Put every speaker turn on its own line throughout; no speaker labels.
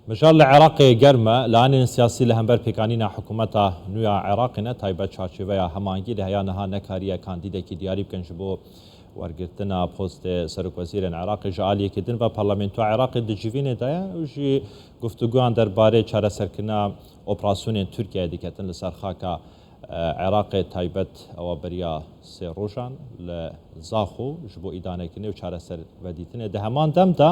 Mijar li Iraqê germ e, layenên siyasî li hember pêkanîna hikûmeta nû ya Iraqê ne, taybet çarçoveya hemahengî lê heya niha nekariye kandîdekî diyarî bikin ji bo wergirtina postê serokwezîrên Iraqê. Ji aliyekî din ve parlamentoya Iraqê di civînê de ye û jî guftûgoyan derbarê çareserkirina operasyonên Tirkiyeyê diketin li ser xaka Iraqê taybet ewa beriya sê rojan li Zaxo ji bo îdanekirinê û çareservedîtinê. Di heman dem de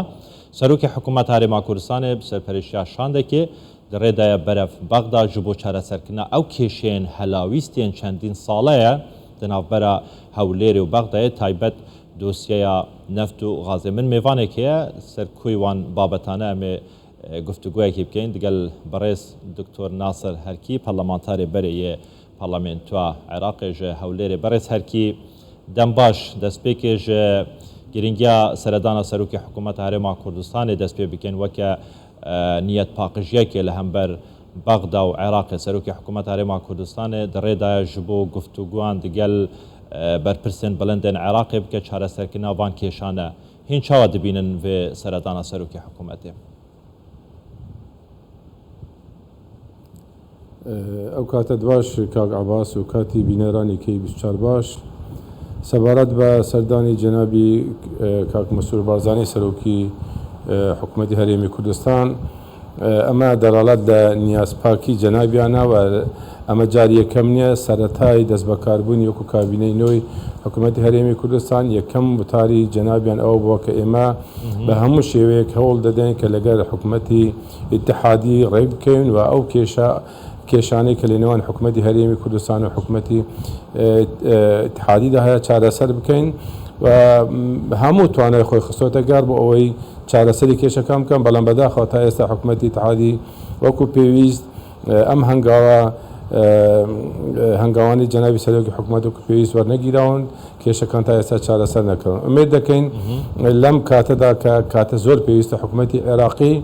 Serokê Hikûmeta Herêma Kurdistanê bi serpereştiya şandekê di rê de ye berev Bexda ji bo çareserkirina ew kêşeyên helawîst yên çendîn sale ye di navbera Hewlêrê û Bexdayê taybet dosyeya neft û xazê. Min mêvanek heye ser koyî wan babetane em ê Guftûgoyekî bikin digel birêz Doktor Nasir Herkî, parlamentarê berê yê Parlamentoya Iraqê ji Hewlêrê. Birêz Herkî, dem baş. Destpêkê ji girîngiya seredana Serokê Hikûmeta Herêma Kurdistanê dest pê bikin weke niyetpaqijiyekê li hember Bexda û Iraqê. Serokê Hikûmeta Herêma Kurdistanê di rê de ye ji bo guftûgoyan digel berpirsên bilind ên Iraqê bike çareserkirina van kêşane. Hîn çawa dibînin vê seredana serokê hikûmetê?
Ew katet baş kak Ebas û katî bîneranî key 24 baş. Sebaret be serdanî cenabî kak Mesrûr Barzanî serokî hikûmetî Herêmî Kurdistan ئەمە دەلاڵەت لە نیازپاکی جەنابیانە و ئەمە جاری یەکەم نییە، سەرەتای دەستبەکاربوونی وەکو کابینەی نۆی حکوومەتی هەرێمی کوردستان یەکەم وتاری جەنابیان ئەوە بووە کە ئێمە بە هەموو شێوەیەک هەوڵ دەدەین کە لەگەل حکوومەتی ئیتحادی ڕێک بکەوین و ئەو کێشە کێشانەی کە لە نێوان حکوومەتی هەرێمی کوردستان و حکوومەتی ئیتحادیدا هەیە چارەسەر بکەین و هەموو توانای خۆی خستۆتە گەڕ بۆ ئەوەی چارەسەری کێشەکان بکەن، بەڵام بەداخەوە تا ئێستا حکومەتی ئیتحادی وەکو پێویست ئەم هەنگاوە هەنگاوانەی جەنابی سەرۆکی حکومەت وەکو پێویست وەرنەگیراون، کێشەکان تا ئێستا چارەسەر نەکراون. ئومێد دەکەین لەم کاتەدا کە کاتە زۆر پێویستە حکومەتی عێراقی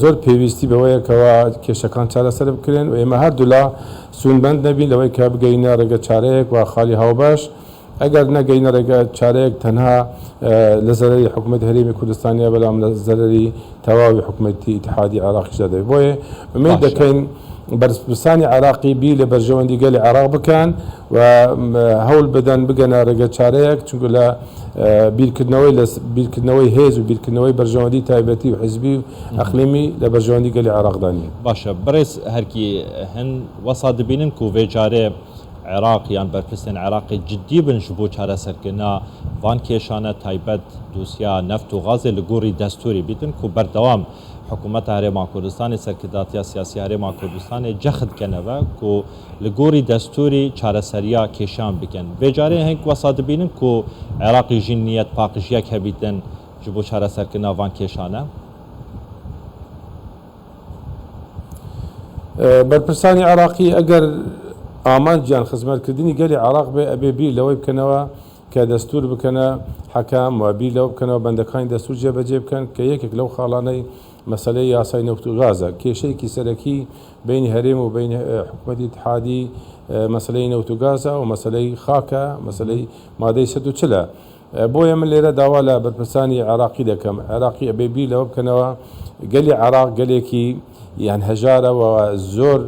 زۆر پێویستی بەوەیە کەوا کێشەکان چارەسەر بکرێن و ئێمە هەردوولا سوونبەند نەبین لەوەی کە بگەینە ڕێگە چارەیەک و خاڵی هاوبەش. ئەگەر نەگەینە ڕێگە چارەیەک تەنها لە زەرەری حکومەتی هەرێمی کوردستان نیە بەلام لە زەرەری تەواوی حکومەتی ئیتحادی عێراقیشدا دەبێت بۆیە ئومێد
باشە.
دەکەین بەرپرسانی عێراقی بیر لە بەرژەوەندی گەلی عێراق بکەن و هەوڵ بدەن بگەنە ڕێگە چارەیەک چونکە لە بیرکردنەوەی لە بیرکردنەوەی هێز و بیرکردنەوەی بەرژەوەندی تایبەتی و حزبی و ئەقلیمی لە بەرژەوەندی گەلی عێراقدا نیە.
باشە بەڕێز هەرکی هن وەسا دبینن کو ڤێ جارێ عێراق یان بەرپرسێن عێراقی جدی بن ji bo çareserkirina van kêşane taybet dosya neft û gazê li gorî destûrê bîtin ku berdewam Hikûmeta Herêma Kurdistanê Serkirdatiya Siyasî Herêma Kurdistanê cexd dikene ve ku li gorî destûrî çareseriya kêşan bikin. Vê carê hink wesa dibînin ku Êraqî jî niyet paqijiyek hebîtin ji bo çareserkirina van kêşane.
بەرپرسانی عێراقی ئەگەر ئامانجیان خزمەتکردنی گەلی عێراق بێ ئەبێ بیر لەوەی بکەنەوە کە دەستور بکەنە حەکام و بیر لەوە بکەنەوە بەندەکانی دەستور جێبەجێ بکەن کە یەکێک لەو خاڵانەی مەسەلەی یاسای نەوت و غازە کێشەیەکی سەرەکی بەینی هەرێم و بەینی حکومەتی ئیتحادی مەسەلەی نەوت و گازە و مەسەلەی خاکە مەسەلەی مادەی 140 بۆیە من لێرە داوا لە بەرپرسانی عێراقی دەکەم، عێراقی ئەبێ بیر لەوە بکەنەوە گەلی عێراق گەلێکی یان هەژارە و زۆر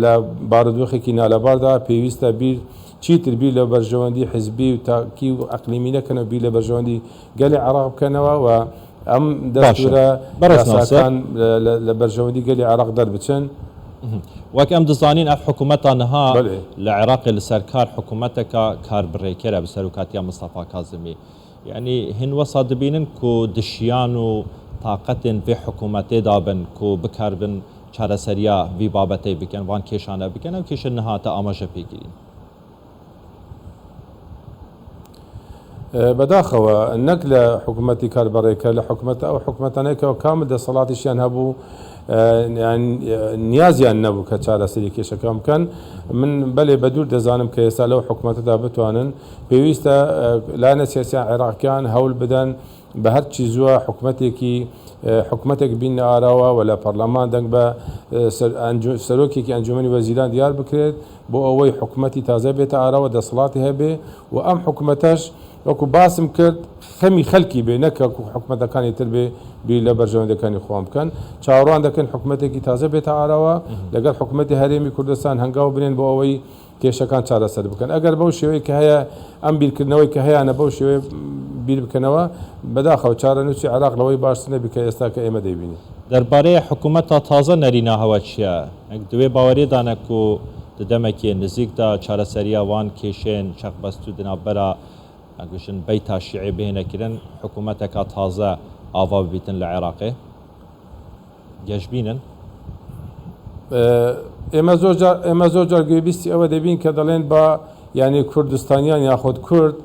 لە بارودۆخێکی نالەباردا پێویستە بیر چیتر بیر لە بەرژەوەندی حزبی و تاکی و ئەقلیمی نەکەنەوە بیر لە بەرژەوەندی گەلی عێراق بکەنەوە و ئەم
باشە
دەستورە
بەڕێز ناسر.
یاساکان لە بەرژەوەندی گەلی عێراق دەربچن.
وەک ئەم دزانین ئەف حکوومەتا نها
بەلێ.
لە عێراقێ li ser kar حکوومەتەکا karbirêker e bi serokatiya Mistefa Kazimî. Yanî hîn wesa dibînin ku di şiyan û taqetên vê hikûmetê de bin ku bikarbin çareseriya vî babetê bikin, van kêşane bikin, ew kêşe niha te amaje pê kirîn.
بەداخەوە نەک لە حکومەتی کاربەڕێکەر لە حکومەتە ئەو حکومەتانەی کە کامل دەسەڵاتیشیان هەبوو نیازیان نەبوو کە چارەسەری کێشەکان بکەن من بەلێ بە دوور دەزانم کە ئێستا لەو حکومەتەدا بتوانن پێویستە لایەنە سیاسیان عێراقیان هەول بدەن بە هەرچی زووە حکومەتێکی حکومەتێک بیننە ئاراوە و لە پەرلەمان دەنگ بە سەرۆکێکی ئەنجومەنی وەزیران دیار بکرێت بۆ ئەوەی حکومەتی تازە بێتە ئاراوە دەسەڵاتی هەبێ و ئەم حکومەتەش وەکو باسم کرد خەمی خەلکی بێ نەک وەکو حکومەتەکانی تر بێ بیر لە بەرژەوەندیەکانی خۆیان بکەن. چاوەڕوان دەکەین حکومەتێکی تازە بێتە ئاراوە لەگەڵ حکومەتی هەرێمی کوردستان هەنگاو بنێن بۆ ئەوەی کێشەکان چارەسەر بکەن. ئەگەر بەو شێوەی کە هەیە ئەم بیرکردنەوەی کە هەیانە بەو شێوەیە بیر بکەنەوە بەداخەوە چارەنووسی عێراق لەوەی باشتر نەبی کە ئێستا کە ئێمە دەیبینین.
دەربارەێ حکوومەتا تازە نەرینا هەوە چیە؟ ئەک دوێ باوەریێ دانە کو د دەمەکێ نزیک دا چارەسەرییا وان کێشەێن چەقبەستوو د ناڤبەرا ئەگوشن بەیتا شیعێ بهێنە کرن، حکوومەتەکا تازە ئاڤا ببیتن لە عێراقێ؟ گەشبینن؟
ئێمە زۆر جار ئێمە زۆر جار گوێبیستی ئەوە دەبین کە دەڵێن با یانی کوردستانیان یاخود کورد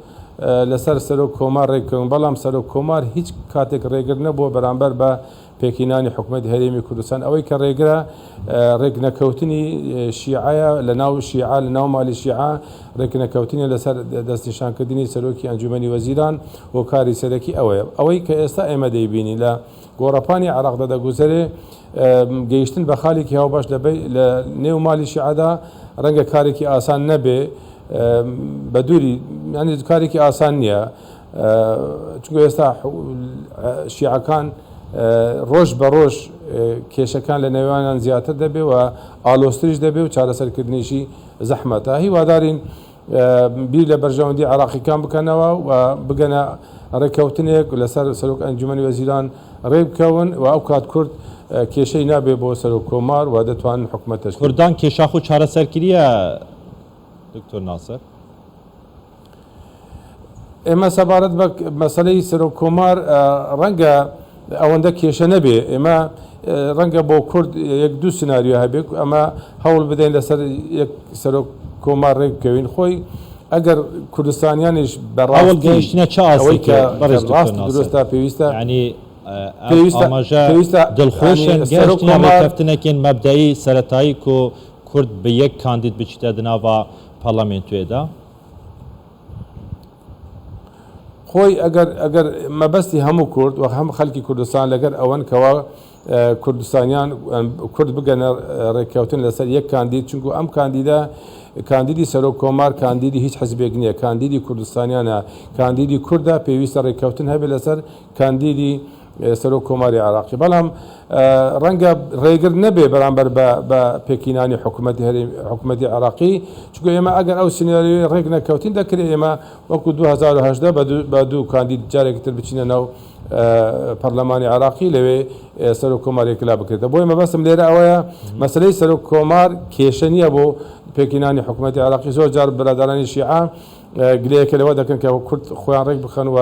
لەسەر سەرۆک کۆمار ڕێککەون بەڵام سەرۆک کۆمار هیچ کاتێک ڕێگر نەبووە بەرامبەر بە پێکهینانی حکومەتی هەرێمی کوردستان ئەوەی کە ڕێگرە ڕێکنەکەوتنی شیعەیە لە ناو شیعە لە ناو مالی شیعە ڕێکنەکەوتنی لەسەر دەستنیشانکردنی سەرۆکی ئەنجومەنی وەزیران هۆکاری سەرەکی ئەوەیە ئەوەی کە ئێستا ئێمە دەیبینین لە گۆڕەپانی عێراقدا دەگوزەرێ گەیشتن بە خالێکی هاوبەش لە نێو مالی شیعەدا ڕەنگە کارێکی ئاسان نەبێ بە دووری ینی کارێکی ئاسان نییە چونکە ئێستا شیعەکان ڕۆژ بە ڕۆژ کێشەکان لە نێوانیان زیاتر دەبێ و ئالۆزتریش دەبێ و چارەسەرکردنیشی زەحمەتە. هیوادارین بیر لە بەرژەوەندی عێراقیکان بکەنەوە و بگەنە ڕێککەوتنێک لەسەر سەرۆک ئەنجومەنی وەزیران ڕێکبکەون و ئەو کات کورد کێشەی نابێ بۆ سەرۆک کۆمار و دەتوانن حکومەت تەشکیل بکەن.
کوردان کێشا خو چارەسەر کریە دکتۆر ناسر؟
ئێمە سەبارەت بە مەسەلەی سەرۆک کۆمار ڕەنگە ئەوەندە کێشە نەبێ ئێمە ڕەنگە بۆ کورد یەک دوو سناریۆ هەبێ ئەمە هەوڵ بدەین لەسەر یەک سەرۆک کۆمار ڕێک بکەوین خۆی ئەگەر کوردستانیانیش
هەوڵ
بەڕاستی
گەیشتنە چ
ئەوەی
ئاستێکێ
کە
بەڕێز دکتۆر
ڕاست و
ناسر؟
دروستە پێویستە
یانی ئەم
پێویستە
ئاماژە
پێویستە
دڵخۆشن
ینی سەرۆک
گەیشتنە
کۆمار
ڕێکەفتنەکێن مەبدەئی سەرەتایی کو کورد بە یەک کاندید بچیتە دناڤا پەڕلەمێنتوێدا؟
خۆی ئەگەر ئەگەر مەبەستی هەموو کورد و هەم خەلکی کوردستان لەگەر ئەوەن کەوا کوردستانیان کورد بگەنە ڕێککەوتن لەسەر یەک کاندید چونکو ئەم کاندیدە کاندیدی سەرۆک کۆمار کاندیدی هیچ حزبێک نییە کاندیدی کوردستانیانە کاندیدی کوردە پێویستە ڕێککەوتن هەبێت لەسەر کاندیدی سەرۆک کۆماری عێراقی بەڵام ڕەنگە ڕێگر نەبێ بەرامبەر بە پێکهینانی حکوومەتی هەرێم حکوومەتی عێراقی چونکە ئێمە ئەگەر ئەو سیناریۆی ڕێک نەکەوتین دەکرێت ئێمە وەکو 2018 بە دوو کاندید جارێکی تر بچینە ناو پەرلەمانی عێراقی لەوێ سەرۆک کۆمار یەکلا بکرێتەوە بۆیە مەبەستم لێرە ئەوەیە مەسەلەی سەرۆک کۆمار کێشە نییە بۆ پێکهینانی حکوومەتی عێراقی زۆر جار برادەرانی شیعە گلەیەکە لەوە دەکەن کە کورد خۆیان ڕێک بخەن و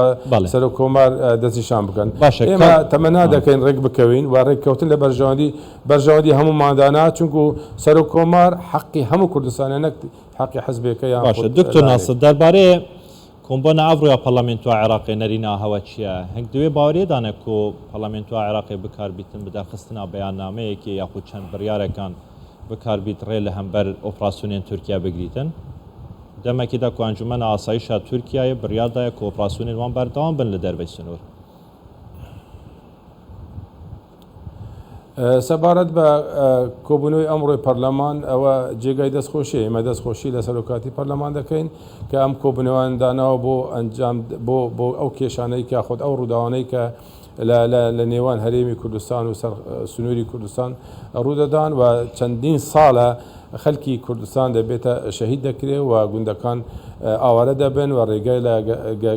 سەرۆک کۆمار دەستنیشان بکەن.
باشە
ئێمە تەمەنا دەکەین ڕێک بکەوین و ڕێککەوتن لە بەرژەوەندی بەرژەوەندی هەمووماندانا چونکو سەرۆک کۆمار حەقی هەموو کوردستانە نەک حەقی حزبێکە یان
باشە
خود
دکتۆر
لایەنێک.
ناسر دەربارەێ کۆمبۆنە ئەڤڕۆیا پەڕلەمێنتوا عێراقێ نەرینا هەوە چیە؟ هەنگ دوێ باوەریێ دانە کو پەڕلەمێنتوا عێراقێ بکار بیتن bi دەرخستنا بەیاننامەیەکێ یاخود چەند بڕیارەکان بکار بیت ڕێ لە هەمبەر ئۆپراسیۆنێن تورکیا بگریتن؟ دەمەکێدا کو ئەنجومەنا ئاسایشا تورکیایێ بڕیار دایە کو ئۆپراسیۆنێن وان بەردەوام بن لە دەرڤەی سنوور.
سەبارەت بە کۆبوونەوەی ئەمڕۆی پەرلەمان ئەوە جێگای دەستخۆشیە ئێمە دەستخۆشی لە سەرۆکاتی پەرلەمان دەکەین کە ئەم کۆبوونەوەیان داناوە بۆ ئەنجام بۆ بۆ ئەو کێشانەی کە خۆت ئەو ڕووداوانەی کە لە نێوان هەرێمی کوردستان و سەر سنووری کوردستان ڕوودەدان و چەندین ساڵە خەلکی کوردستان دەبێتە شەهید دەکرێ و گوندەکان ئاوارە دەبن و ڕێگای لە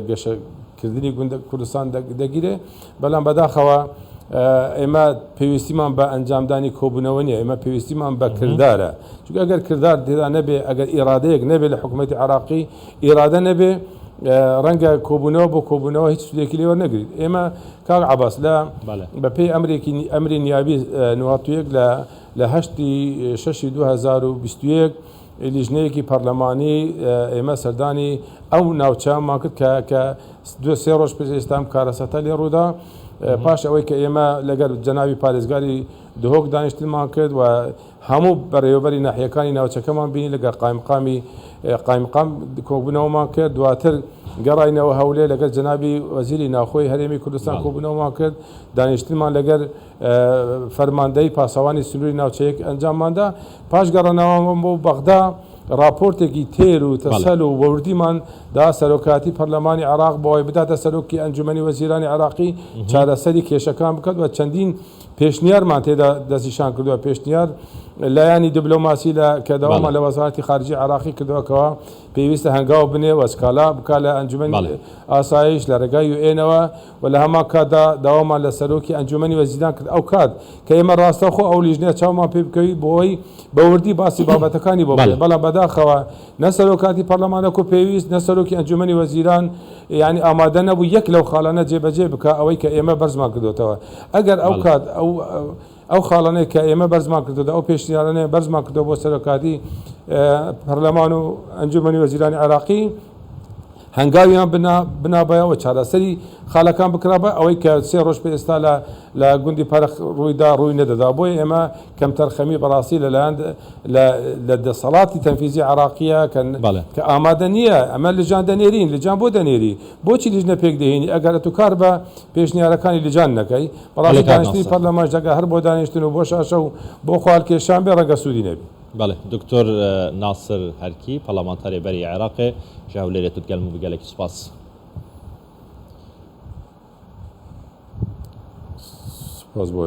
گەشەکردنی گوندە کوردستان دەگیرێ بەڵام بەداخەوە ئێمە پێویستیمان بە ئەنجامدانی کۆبوونەوە نییە ئێمە پێویستیمان بە کردارە چونکە ئەگەر کردار تێدا نەبێ ئەگەر ئیرادەیەک نەبێ لە حکوومەتی عراقی ئیرادە نەبێ ڕەنگە کۆبوونەوە بۆ کۆبوونەوە هیچ سوودێکی لێ وەرنەگریت ئێمە کاک عەباس لە بە پێی ئەمرێکی ئەمری نیابی 91 لە لە هەشتی شەشی 2021 لیژنەیەکی پەرلەمانی ئێمە سەردانی ئەو ناوچەمان کرد کە کە دو سێ ڕۆژ پێش ئێستا ئەم کارەساتە لێ ڕوودا پاش ئەوەی کە ئێمە لەگەر جەنابی پارێزگاری دهۆک دانیشتنمان کرد و هەموو بەڕێوەبەری ناحیەکانی ناوچەکەمان بینی لەگەڵ قایمقامی قایمقام کۆبوونەوەمان کرد دواتر گەڕاینەوە هەولێر لەگەڵ جەنابی وەزیری ناوخۆی هەرێمی کوردستان کۆبوونەوەمان کرد دانیشتنمان لەگەر فەرماندەی پاسەوانی سنووری ناوچەیەک ئەنجامماندا پاش گەڕانەوەمان بۆ بەغدا ڕاپۆرتێکی تێر و تەسەل و وردیمان دا سەرۆکایەتی پەرلەمانی عێراق بۆ ئەوەی بداتە سەرۆکی ئەنجومەنی وەزیرانی عێراقی چارەسەری کێشەکان بکات و چەندین پێشنیارمان تێدا دەستنیشان کردووە، پێشنیار لایەنی دبلۆماسی لە کە داوامان لە وەزارەتی خارجی عێراقی کردووە کەوا پێویستە هەنگاو بنێ و سکالا بکات لە ئەنجومەنی ئاسایش لە ڕێگای یوئێنەوە و لە هەمان کاتدا داوامان لە سەرۆکی ئەنجومەنی وەزیران کرد ئەو کات کە ئێمە ڕاستەوخۆ ئەو لیژنەیە چاومان پێ بکەوی بۆ ئەوەی بە وردی باسی بابەتەکانی بۆ بکەین، بەڵام بەداخەوە نە سەرۆکاتی پەرلەمان وەکو پێویست نە سەرۆکی ئەنجومەنی وەزیران یانی ئامادە نەبوو یەک لەو خاڵانە جێبەجێ بکا ئەوەی کە ئێمە بەرزمان کردۆتەوە ئەگەر ئەو کات ئەو ئەو خاڵانەی کە ئێمە بەرزمان کردۆتەوە ئەو پێشنیارانەی بەرزمان کردەوە بۆ سەرۆکاتی پەرلەمان و ئەنجومەنی وەزیرانی عێراقی هەنگاویان بنا بنابایە و چارەسەری خالەکان بکرابا ئەوەی کە سێ ڕۆژ پێ ئێستا لە لە گوندی پەرخ ڕوویدا ڕووی نەدەدا بۆیە ئێمە کەمتەرخەمی بەڕاستی لەلایەن لە لە دەسەڵاتی تەنفیزی عێراقیە کە
بەڵێ.
کە ئامادە نییە ئەمە لجان دەنێرین لجان بۆ دەنێری بۆچی لیژنە پێک دەهێنی ئەگەر ئەتوو کار بە پێشنیارەکانی لجان نەکەی
بەڵێ
بەڕاستی
کاک
دانیشتنی
ناسر.
پەرلەمانش ئەگەر هەر بۆ دانیشتن و بۆ شاشە و بۆ خۆهەڵکێشان بێ ڕەنگە سوودی نەبی.
بەڵێ دکتۆر ناسر هەرکی پەرلەمانتارێ بەری عێراقێ ژە هەولێرێ تو دگەلم و گەلەکی سوپاس.
سوپاس بۆ.